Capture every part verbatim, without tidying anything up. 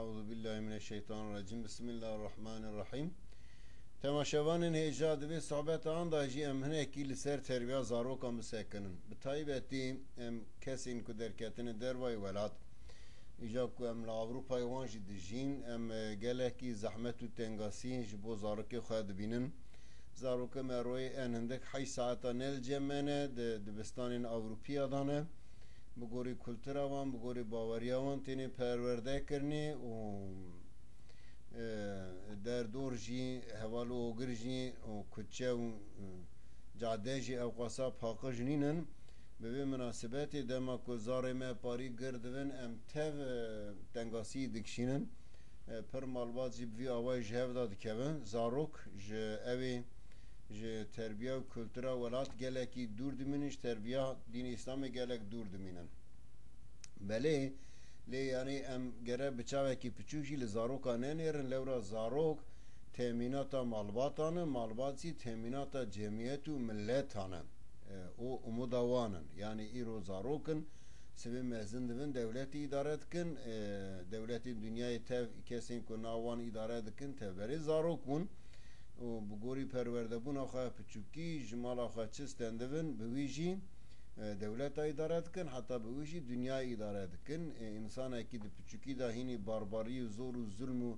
Eûzubillahimineşşeytanirracîm. Bismillahirrahmanirrahîm. Temaşevanên hêja, di vê sohbeta an da jî em hinekî li ser terbiya zarokan bisekinin. Bi taybetî em kesên ku derketine dervayê welat, îja ku em li Ewropayê wan jî dijîn, em, e, gelekî zehmet û tengasî ji bo zarokê xwe dibînin. Zarokê me royê en hindik heşt saeta ne li cem me ne, di dibistanên Ewropiya de ne. Bi gorî kultura wan, bi gorî baweriya wan têne perwerde kirinê û, e, derdor jî, heval û ogir jî û kuçe û, e, cade jî ewqasa paqij nînin. Bi vê minasebetê dema ku zarê me parî gir dibin, em tev, e, tengasî dikişînin. E, pir malbat jî bi vî awayî ji hev de dikevin. Zarok ji evê, ji terbiya û kultura welat gelekî dûr dimînin, ji terbiya dînê Îslamê gelek dûr dimînin. Belê, lê yanî em gere bi çavekî piçûk jî li zaroka nenêrin, lewra zarok temînata malbatan e, malbat jî temînata cemiyet û miletan e. E, û umuda wan in. Yanî îro zarok in, sibê mezin dibin, dewletî îdare dikin, e, dewletên dinyayê tev kesên ku nav wan îdare dikin, tevberê zarok bûn. Û bi gorî perwerdebûna xwe piçûkî ji mala xwe çi stendibin, bi wî jî, e, dewleta îdare dikin, heta bi wî jî dinyayê îdare dikin. E, însanekî di piçûkî de hînî barbarî û zor û zulm û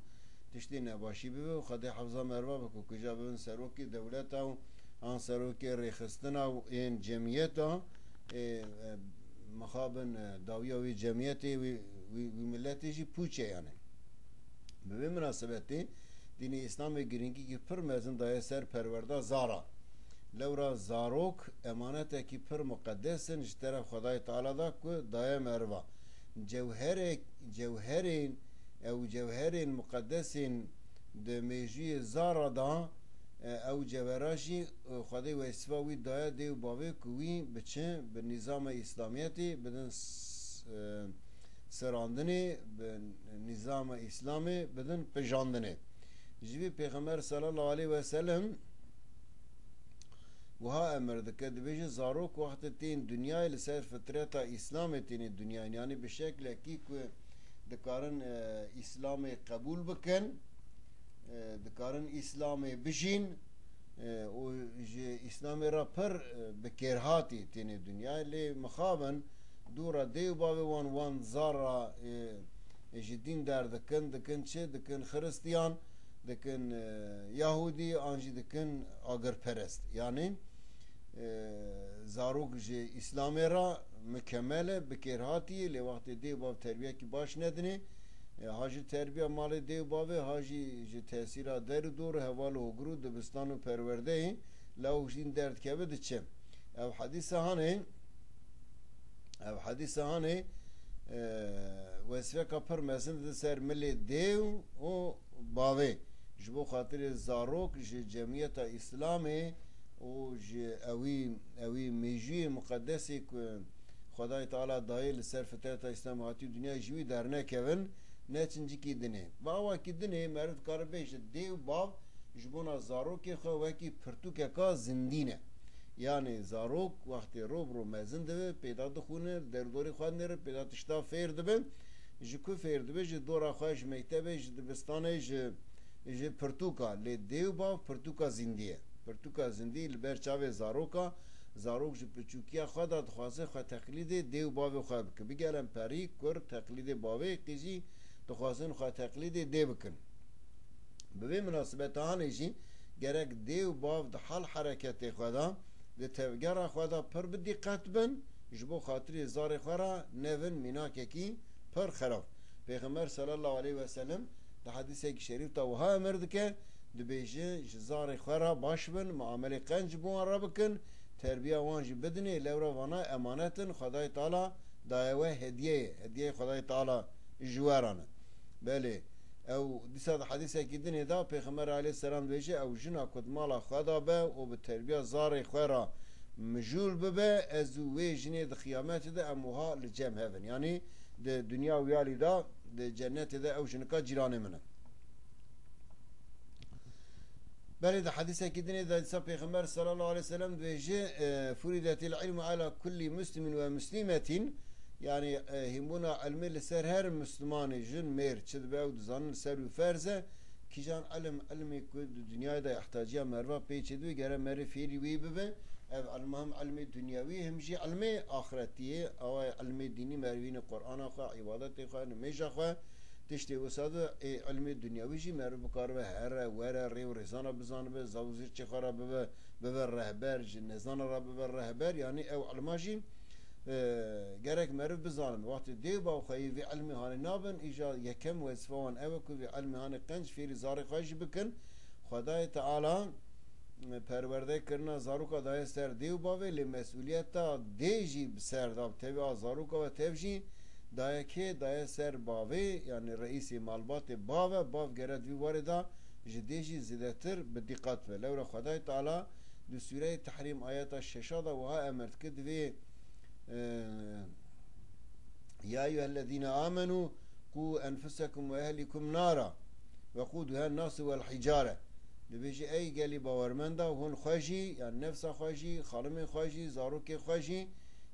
tiştê nebaşî bibe û Xwedê hefza merva bike, ku ja bibin serokê dewleta û an serokê rêxistina û ên cemiyeta, e, e, mixabin, e, dawiya wî cemiyetê, wî, wî, wî miletê jî pûçe yanî. Bi vê minasebetê dînê Îslamê girîngîkî pir mezin daye ser perwerda zara. Lewra zarok emanetekî pir muqedes in ji teref Xwedayê Teala da ku daye meriva. Cewherek, cewherên, ew cewherên muqedesên di mêjûyê zara da, e, ew cewhera jî, e, Xwedê wesîfa wî daye dê û bavê ku wî biçin bi nîzama Îslamiyetê bidin s-, e, serandinê, bi nîzama Îslamê bidin pijandinê. Ji vî Pêxember sallallahu aleyhi ve sellem wiha emir dike, dibêje, zarok wextê tên dinyayê li ser fitreta Îslamê têne dinyayê, yanî bi şeklekî ku dikarin, e, Îslamê qebûl bikin, e, dikarin Îslamê bijîn, e, û ji Îslamê re pir, e, bi kêrhatî têne dinyayê. Lê mixabin dû re dê û bavê wan, wan zar re, e, ji dîn derdikin, dikin çi? Dikin xiristiyan, dikin, e, yahûdî, an jî dikin agirperest. Yanî, e, zarok ji Îslamê re mikemel e, bi kêrhatî ye, lê wextê dê û bav terbiyekî baş nedinê, e, ha ji terbiya malê dê û bavê, ha jî ji tesîra der û dor, heval û hogir û dibistan û perwerdeyê, lawik ji dîn derdikeve diçe. Ev hedîsa hanê, ev hedîsa hanê, e, wesfeka pir mezin dide ser milê dê û bavê. Ji bo xatirê zarok ji cemiyeta Îslamê û ji ewî, ewî mêjûyê muqedesê ku Xwedayê Teala dayê li ser fitreta Îslamê hatî dinyayê ji wî dernekevin, neçin cîkî dinê. Bi awakî dinê meriv dikare bêje dê û bav ji bona zarokê xwe wekî pirtûkeka zindî ne. Yanî zarok wextê ro bi ro mezin dibe, pêda dixwîne, li derdorê xwe dinêre, pêda tişta fêr dibe. Ji ku fêr dibe? Ji dora xwe, ji mektebê, ji dibistanê, ji, ji pirtûka. Lê dê û bav pirtûka zindî ye. Pirtûka zindî li ber çavê zaroka, zarok ji piçûkiya xwe de dixwaze xwe teqlîdê dê û bavê xwe bike. Bigelen perî, kur, teqlîdê bavê, qîzî dixwazin xwe teqlîdê dê bikin. Bi vê minasebeta hanê jî gerek dê û bav di hal hereketê xwe de, di tevgera xwe de pir bi dîqet bin, ji bo xatirê zarê xwe re nevin mînakekî pir xerab. Pêxember sallallahu aleyhi ve sellem di hedîsekî şerîf de wiha emir dike, dibêje, ji zarê xwe re baş bin, muamelê qenc ji bo wan re bikin, terbiya wan jî bidinê, lewra vana emanet in, Xwedayê Teala daye we hediye ye, hediyeyê Xwedayê Teala ji we re ne. Belê, ew dîsa di hedîsekî dinê de Pêxember aleyhisselam dibêje, ew jina ku di mala xwe de be û bi terbiya zarê xwe re mijûl bibe, ez û wê jinê di qiyametê de em wiha li cem hev in. Yanî di dinya wiyalî de, di cennetê de ew jinika cîranê min e. Belê di hedîsekî dinê de dîsa Pêxember sallallahu aleyhi ve sellem dibêje, e, "Furidetil ilmu ala kulli muslimin ve muslimetin", Yani, e, hînbûna ilmê li ser her Mislimanê, jin, mêr, çi dibe ew dizanin li ser wî ferz e. Kîjan ilim, ilmê ku di dinyayê de ihtiyaciya meriva pê çêdibê, gere meriv fêrî wî bibe. Ev ilm hem ilmê dinyawî, hem jî ilmê axiretî ye. Awa ilmê dînî merivîne Qur'ana xwe, îbadetê xwe, nimêja xwe. Tiştê wisa de, ê, ilmê dinyawî jî meriv bikaribe here, were, rê û rêzana bizanibe, zav û zirçê xwe re bibe, bibe rehber, ji nezana re bibe rehber. Yani ew ilma jî e, gerek meriv bizanin. Wextê dê û bav xwe yê vê ilmê hanê nabin, îja yekem wezifa wan ew e ku vê ilmê hanê qenc fêrî zarê xwe jî bikin. Xwedayê Teala, e, perwerde kirina zaroka daye ser dê û bavê, lê mesûliyeta dê jî bi ser da, bi tevî a zaroka ve tev jî daye kê, daye ser bavê, yani reîsê malbatê bav e, bav gere di vî warê de ji dê jî zêdetir bi dîqet be. Lewra Xwedayê Teala di Sûreyê Tehrîm ayeta şeşa de wiha emir dike, divê Ya eyyuhellezîne amenû qû enfusekum ve ehlikum nara veqûduhen nasu vel hicare. Dibêje, ey gelî bawermenda, hûn xwe jî, yan nefsa xwe jî, xanimên xwe jî, zarokê xwe jî,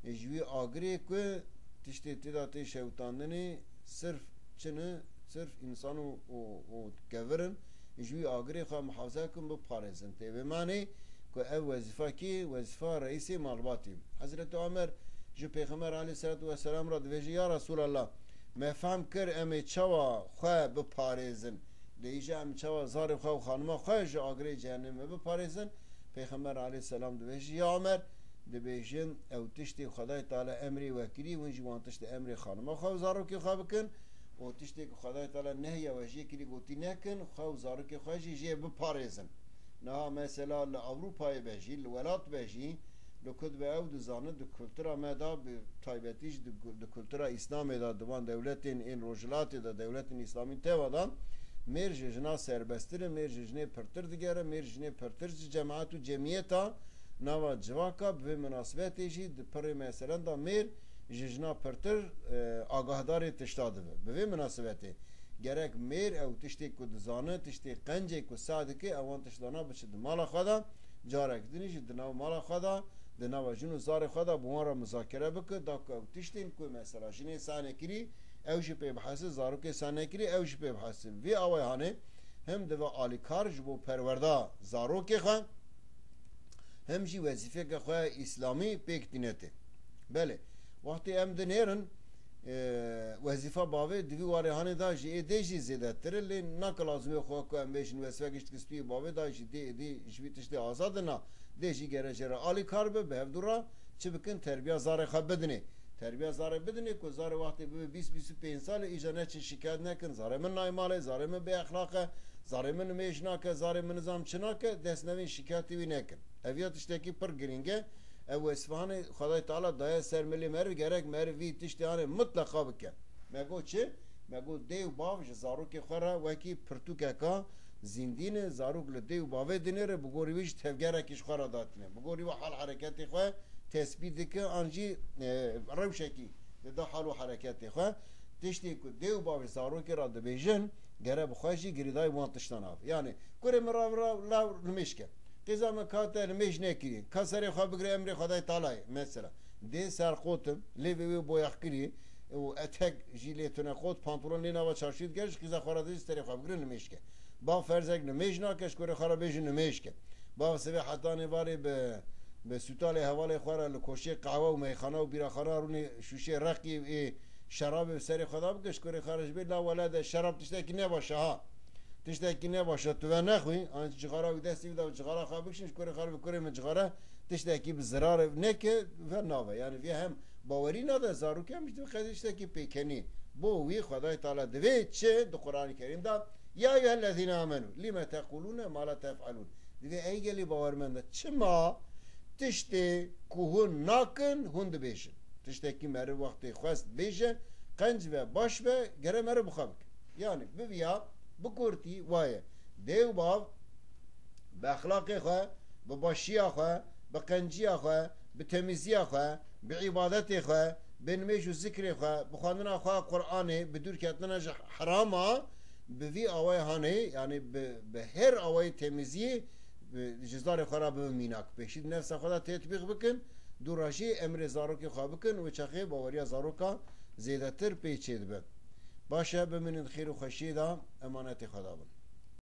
e, ji wî agirê ku tiştê tê de tê şewitandinê sirf çi ne, sirf însan û, û, û kevir in, ji wî agirê xwe mihafaza bikin, biparêzin. Tê vê manê ku ev wezîfa kî? Wezîfa reîsê malbatê. Hezretî Omer ji Pêxember aleyhisselatu vesselam re dibêje, Ya Resulallah, me fehm kir em ê çawa xwe biparêzin. Lê îja em çawa zarê xwe û xanima xwe ji agirê cehennemê biparêzin? Pêxember aleyhisselam dibêje, Ya Omer, dibêjin, ew tiştê Xwedayê Teala emrê we kirî, hûn jî wan tiştê emrê xanima xwe û zarokê xwe bikin. Û tiştê ku Xwedayê Teala nehya we jê kirî, gotî nekin, xwe û zarokê xwe jî jê biparêzin. Niha mesela li Ewropayê be jî, li welat be jî, li ku dibe ew dizanin, di kultura me de, bi taybetî jî di, di kultura Îslamê de, di van dewletên ên Rojhilatê de, dewletên Îslamî teva de, mêr ji jina serbesttir e, mêr ji jinê pirtir digere, mêr ji jinê pirtir ji cemaet û cemiyeta nava civaka, bi vê minasibetê jî di pirê meselen de mêr ji jina pirtir, e, agahdarê tişta dibe. Bi vê minasibetê gerek mêr ew tiştê ku dizane, tiştê qencê ku seh dike, ewan tiştana biçe di mala xwe de, carek dinî jî di nav mala xwe de, di nava jin û zarê xwe de bi wan re muzakere bike, da ku ew tiştên ku mesela jinê seh nekirî, ew jî pê bihese, zarokê seh nekirî, ew jî pê bihese. Vê awayê hanê hem dibe alîkar ji bo perwerda zarokê xwe, hem jî wezîfeke xwe îslamî pêk tîne tê. Belê, wextê em dinêrin, e, wezîfa bavê di vî warê hanê da jî ê dê jî zêdetir e, lê nake lazimê xwe ku em bêjin wezîfa gişt ki stûyê bavê da jî dê êdî ji vî tiştê azad e, na, dê jî gere jê re alîkar be, bi hevdû re çi bikin, terbiya zarê xwe bidinê. Terbiya zarê bidinê ku zarê wextê bibe bîst, bîst û pênc salê, îja neçin şikayet nekin, zarê min nayê malê, zarê min bêexlaq e, zarê min nimêj nake, zarê min nizam çi nake, dest nevên şikayetê wî nekin. Ev ya tiştekî pir girîng e. Ev wesfanê Xwedayê Teala daye ser milê meriv, gerek meriv vî tiştê hanê mutleqa bike. Me got çi? Me got dê û bav ji zarokê xwe re wekî pirtûkeka zîndî ne, zarok li dê û bavê dinêre, bi gorî wî ji tevgerekî ji xwe re datîne. Bi gorî wî hal hereketê xwe tespît dike, an jî, e, rewşekî dide hal û hereketê xwe. Tiştê ku dê û bavê zarokê re dibêjin, gere bi xwe jî girêdayî wan tiştan av. Yani, kurê min ra, ra, ra nimêj ke. Qîza min kate nimêj nekirî. Ka serê xwe bigire emrê Xwedayê Tealayê. Mesela, dê serqot in, lêvê wê boyax kirî û etek jî lê tune qot, pantolon lê nava çarşî digere, ji qîza xwe re dê serê xwe bigire nimêj ke. Bav ferzek nimêj nake, ji kurê xwe re bêjin nimêj ke. Bav sibê hetanê varê bi, bi sûtalê hevalê xwe re li koşê qehwe û meyxana û bîraxana rûnê şûşê reqî ê şerabê bi serê xwe de bike, ji kurê xwe re jî bê, la welede, şerab tiştekî ne baş e ha. Tiştekî ne baş e, tu venexwî, an cixara wî destê wî de, cixara xwe bikişin, ji kurê xwe re bi kurê min cixara tiştekî bi zirarê neke, ve nave. Yani vê hem bawerî nade, zarokê hem jî divê qey tiştekî pêkenî. Bo wî Xwedayê Teala divê çi di Qur'anê Kerîm de, "Ya eyyuhellezîne amenû, lime teqûlûne ma la tef'elûn." Divê ey gelî bawermenda, çima tiştê ku hûn nakin, hûn dibêjin? Tiştekî meriv wextê xwest bêje, qenc ve, baş ve, gere meriv bi xwe bike. Yani, bi viya, bi kurtî, waye. Dê û bav, bi exlaqê xwe, bi başiya xwe, bi qenciya xwe, bi temîziya xwe, bi îbadetê xwe, bi nimêj û zikrê xwe, bi xwendina xwe ya Qur'anê, bi dûrketina ji herama, bi vî awayê hanê, yani bi, bi her awayê temîziyê, bi, ji zarê xwe re bibin mînak. Pêşî di nefsa xwe de tetbîq bikin, Dû re jî emrê zarokê xwe bikin, wê çaxê baweriya zaroka zêdetir pê çêdibe. Baş e, bimînin xêr û xweşiyê de, emanetê Xweda bin.